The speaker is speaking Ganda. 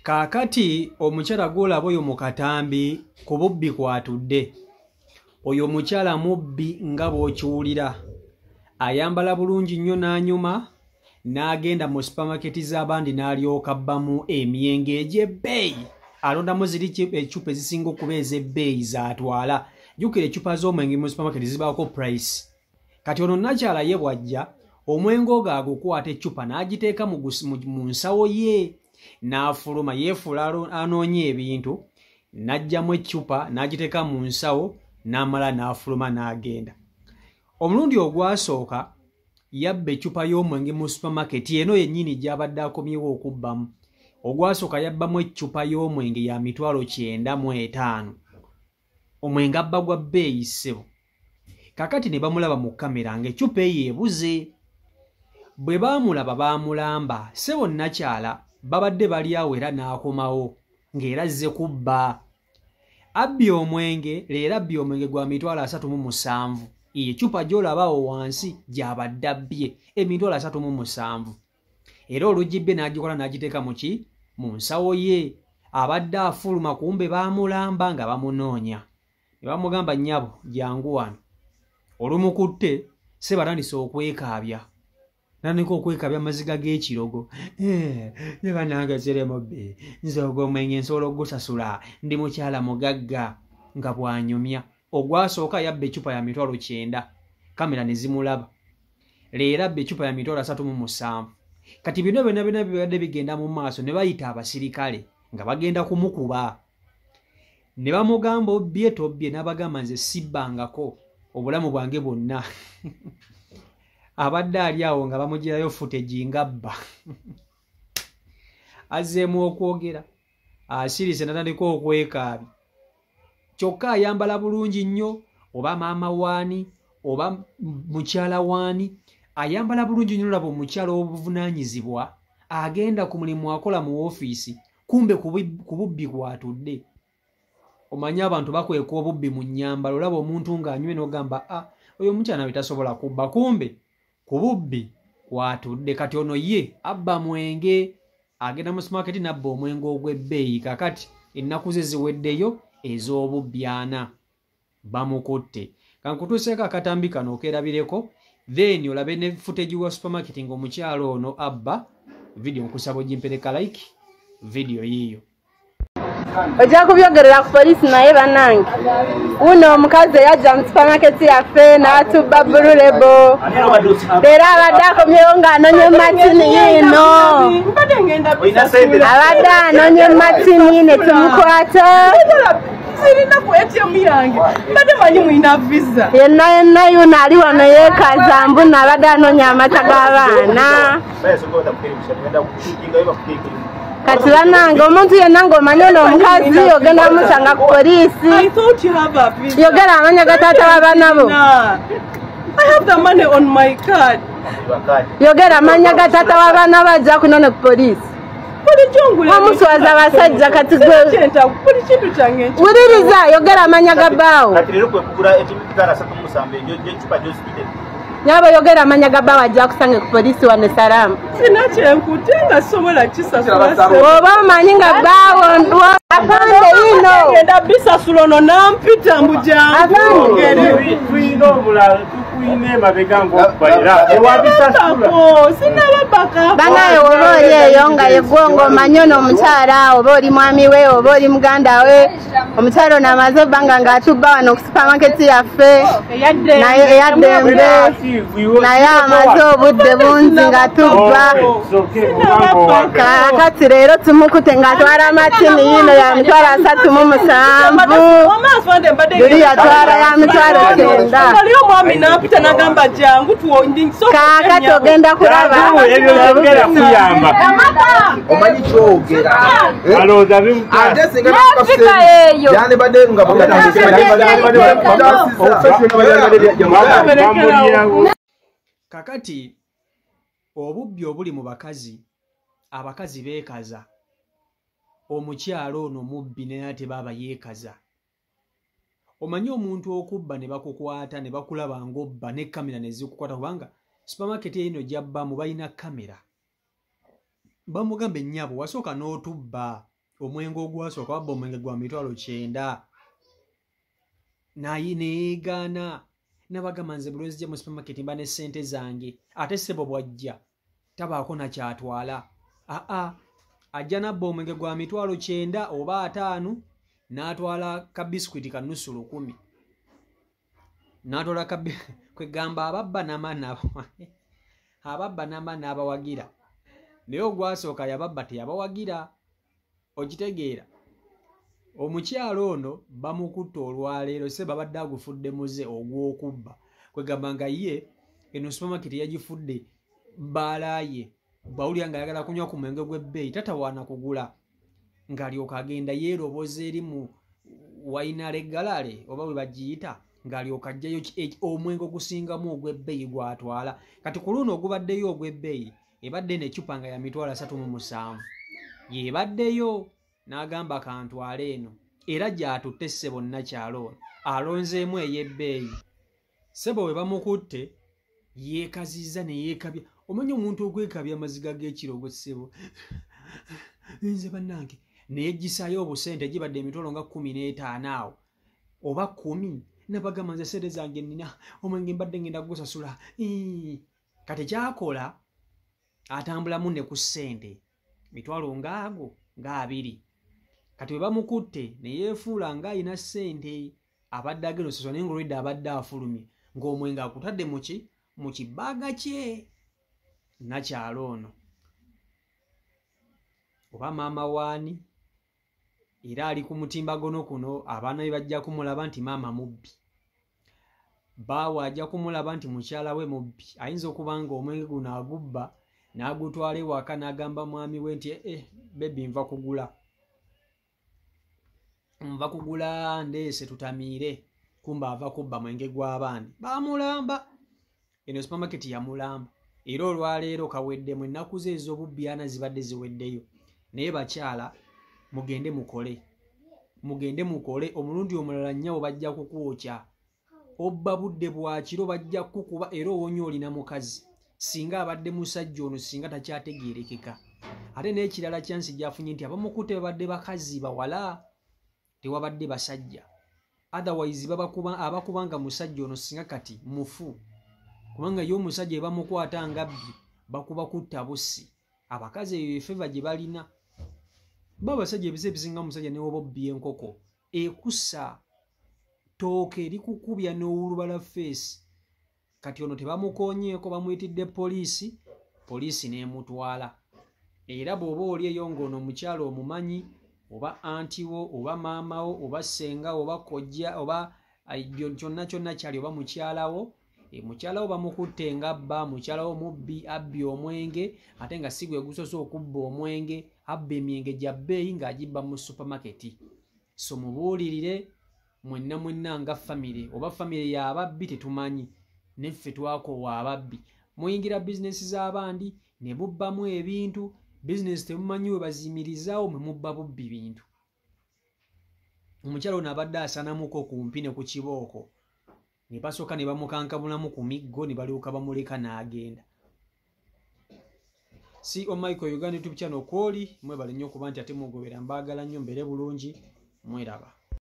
Kaakati omukyala gw'olaba oyo mu katambi ku bubbi kw'atudde. Oyo omukyala mubbi nga bw'okiwulira. Ayambala bulungi nnyo n'anyuma, n'agenda mu supamaketi z'abandi n'alyoka abbamu emyenge egy'ebbeeyi. Alondamu ziri eccupa ezisinga okuba ez'ebbeeyi z'atwala. Jjukira eccupa z'omwenge mu supamaketi zibaako price. Kati ono nnakyala ye bw'ajja, omwenge ogwo agukwata eccupa n'agiteeka mu nsawo ye n'afuluma, yeefuula anoonya ebintu, n'aggyamu eccupa n'agiteeka mu nsawo n'amala n'afuluma n'agenda. Omulundi ogwasooka yabba eccupa y'omwenge mu supamaketi eno yennyini gy'abadde akomyewo okubbamu. Ogwasooka yabbamu eccupa y'omwenge ya 950,000. Omwenge abba gwa bbeeyi ssebo. Kaakati ne bamulaba mu kkamera ng'eccupa eyo ebuze. Bwe baamulaba baamulamba, ssebo nnakyala babadde bali awo era n'akomawo ng'era azze kubba. Abbye omwenge, leero abbye omwenge gwa 37,000. Eccupa gy'olaba awo wansi gy'abadde abbye 37,000. Era olugibbye n'agikola n'agiteeka mu ki? Mu nsawo ye. Abadde afuluma kumbe baamulamba nga bamunoonya. Ne bamugamba nnyabo jangu wano. Olumukutte ssebo atandise okwekaabya. Natandika okwekaabya amaziga g'ekirogo. Ne bannange siri mubbi, nze ogwo omwenge nsobola okugusasula, ndi mukyala mugagga, nga bw'anyumya. Ogwasooka yabba eccupa ya 90,000, kamera ne zimulaba. Leero abba eccupa ya 37,000. Kati bino byonna byonna bibadde bigenda mu maaso ne bayita abasirikale nga bagenda kumukuba. Ne bamugamba obbye tobbye, n'abagamba nze sibbangako obulamu bwange bwonna. Abadde ali awo nga bamugirayo footage ng'abba. Azzeemu okwogera, asirise n'atandika okwekaabya. Kyokka ayambala bulungi nnyo, oba maama waani, oba mukyala waani, ayambala bulungi nnyo. Olaba omukyala ow'obuvunaanyizibwa agenda ku mulimu akola mu woofiisi, kumbe ku bubbi kw'atudde. Omanyi abantu bakweka obubbi mu nnyambalo, olaba omuntu ng'anyumye n'ogamba a oyo omukyala nawe tasobola kubba, kumbe ku bubbi kw'atudde. Kati ono ye abba mwenge, agenda mu supamaketi n'abba omwenge ogw'ebbeeyi. Kaakati ennaku ze ziweddeyo ez'obubbi ana bamukutte. Kankutuuseeko akatambi kano okeerabireko, then olabe ne footage wa supermarket ng'omukyala ono abba. Video nkusaba ogimpereka like, video yiiyo. Ojja kubyogerera ku poliisi. Naye bannange, wuno omukazi eyajja mu supamaketi yaffe n'atubba Blue Label, leero abadde akomyewo ng'anonye martini yiino. Abadde anonye martini ne tumukwata. Sirina ku ATM yange, mbadde manyi mulina Visa. Yenna yenna yuno ali wano yeekaza mbuna abadde anoonya amata g'abaana. Kati bannange, omuntu yenna ng'omanyi ono omukazi, ogenda musanga ku poliisi. I thought you have a Visa. Yogera amanya ga taata w'abaana bo. I have the money on my card. Yogera amanya ga taata w'abaana bo, ajja kunone ku poliisi. Bulijjo ngula. Wamuswaza abasajja kati gwe. Buli kintu kyange. Wuliriza, yogera amanya ga bbaawo. Kati leero kwe kugula 37,000 egyo ecupa gy'ositudde. Nyabo, yogera amanya ga bbaawo, ajja kusange ku poliisi wano Salaamu. Sina kyenkute nga sobola kisasula. Oba omanyi nga bbaawo afande yino. Ngenda bisasula, ono nampita mbu jangu. Afande. Tulina obulala, tukulina emabega ng'okubalira ewabisasula. Sinababaka. Banaye, oba oli eyo nga yeggwonga omanyi ono omukyala, oba oli mwami we oba oli muganda we, omukyala ono amaze ebbanga ng'atubba wano ku supamaketi yaffe naye eyaddembe, naye amaze obudde bungi ng'atubba. Kaakati leero tumukute ng'atwala martini yiino ya 37,000, luli yatwala ya 90,000. Waliwo omwami nampita nagamba jangu. Kaakati ogenda kulaba. Ebyo byogera kuyamba. Omanyi kyogera. Alowooza bimuta. Ate singa Nafika eyo. Yandibadde nga Bamulirawo. Kakati obubbi obuli mu bakazi, abakazi beekaza. Omukyala ono mubbi naye ate baaba yeekaza. Omanyi omuntu okubba ne bakukwata ne bakulaba ng'obba ne kamera ne zikukwata, kubanga supamaketi eno gy'abbamu balina kamera. Bamugamba, ennyabo, wasooka n'otubba. Omwenge ogwasooka wabba omwenge gwa 900,000 naye neegaana nabagamba nze buli lwenzija mu supermarket mba ne ssente zange. Ate ssebo bw'ajja tabaako nakyatwala, aa ajja nabba omwenge gwa 900,000 oba 500 n'atwala ka biscuit ka 1,000 n'atwala kwegamba ababba ababba nama n'abawagira. Naye ogwasooka yababba teyabawagira. Okitegeera? Omukyalo ono bamukutte olwaleero, se babadde agufudde muze ogw'okubba. Kwegamba nga ye eno supermarket yagifudde bbaala ye, bw'awulira ng'ayagala kunywa ku mwenge gw'ebbeeyi tatawaana kugula, ng'alyoka agenda yeeroboza eri mu wainale galale oba bwe bagiyita, ng'alyoka ajjayo omwenge ogusingamu ogw'ebbeeyi gw'atwala. Kati ku luno ogubaddeyo ogw'ebbeeyi ebadde n'eccupa nga ya 370,000 yebaddeyo, n'agamba kantwale eno, era gy'atutte ssebo nnakyalo ono alonzeemu ey'ebbeeyi. Ssebo bwe bamukutte yeekazizza ne yeekabya. Omanyi omuntu okwekabya amaziga g'ekirogo ssebo, nze bannange neyeggisaayo obusente gibadde 15,000 awo oba 10, nabagamba nze ssente zange nnina, omwenge mbadde ngenda kugusasula. Kati kyakola atambulamu ne ku ssente 20,000 ng'ago nga 20. Kati bwe bamukutte ne yeefuula ng'ayina ssente abadde agenda osasula, naye ng'olwedde abadde afulumye ng'omwenge akutadde mu kibaaga kye. Nnakyalo ono oba maama waani, era ali ku mutimbagano kuno, abaana be bajja kumulaba nti maama mubbi, bbaawe ajja kumulaba nti mukyala we mubbi. Ayinza okuba nga omwenge guno agubba n'agutwala ewaka n'agamba mwami we nti bebi nva kugula ndeese tutamiire, kumba ava kubba mwenge gw'abandi. Bamulamba eno supermarket yamulamba, era olwaleero kaweddemu ennaku ze ez'obubbi ana zibadde ziweddeyo. Naye bakyala mugende mukole, mugende mukole. Omulundi omulala nnyawo bajja kukwokya, obba budde bwa kiro bajja kukuba, era owonye olina mukazi. Singa abadde musajja ono singa takyategeerekeka. Ate n'ekirala kyansi gyafunye nti abamukutte babadde bakazi bawala, tewabadde basajja. Otherwise abakubanga musajja ono singa kati mufu, kubanga ye omusajja ebamukwata nga bbi bakuba kutta bussi. Abakazi eyo efeva gye balina. Bo abasajja ebiseera ebisinga omusajja ne woba obbye enkoko ekussa ttooke erikukubya n'owulubala feesi. Kati ono tebamukoonyeeko, bamuyitidde poliisi, poliisi n'emutwala. Era bw'oba oli eyo ng'ono omukyala omumanyi, oba anti wo oba maama wo oba ssenga oba kojja oba kyonna kyonna kyali oba mukyala wo, mukyala wo bamukutte nga bba, mukyala wo mubbi, abbye omwenge, ate nga si gwe gusoose okubba omwenge, abba emyenge gya bbeeyi ng'agibba mu supermarket. So mubuulirire mwenna mwenna nga famire, oba famire y'ababbi tetumanyi, neffe twakoowa ababbi. Muyingira bizinesi z'abandi ne mubbamu ebintu, bizinesi temumanyi we baziyimirizaawo, mwe mubba bubbi bintu. Omukyala ono abadde asaanamuko kumpi ne ku kibooko, ne basooka ne bamukankamulamu ku miggo ne balyoka bamuleka n'agenda. CEO Michael Uganda YouTube channel kwoli, mwebale nnyo okuba nti ate mugobera, mbaagala nnyo, mbeere bulungi, mweraba.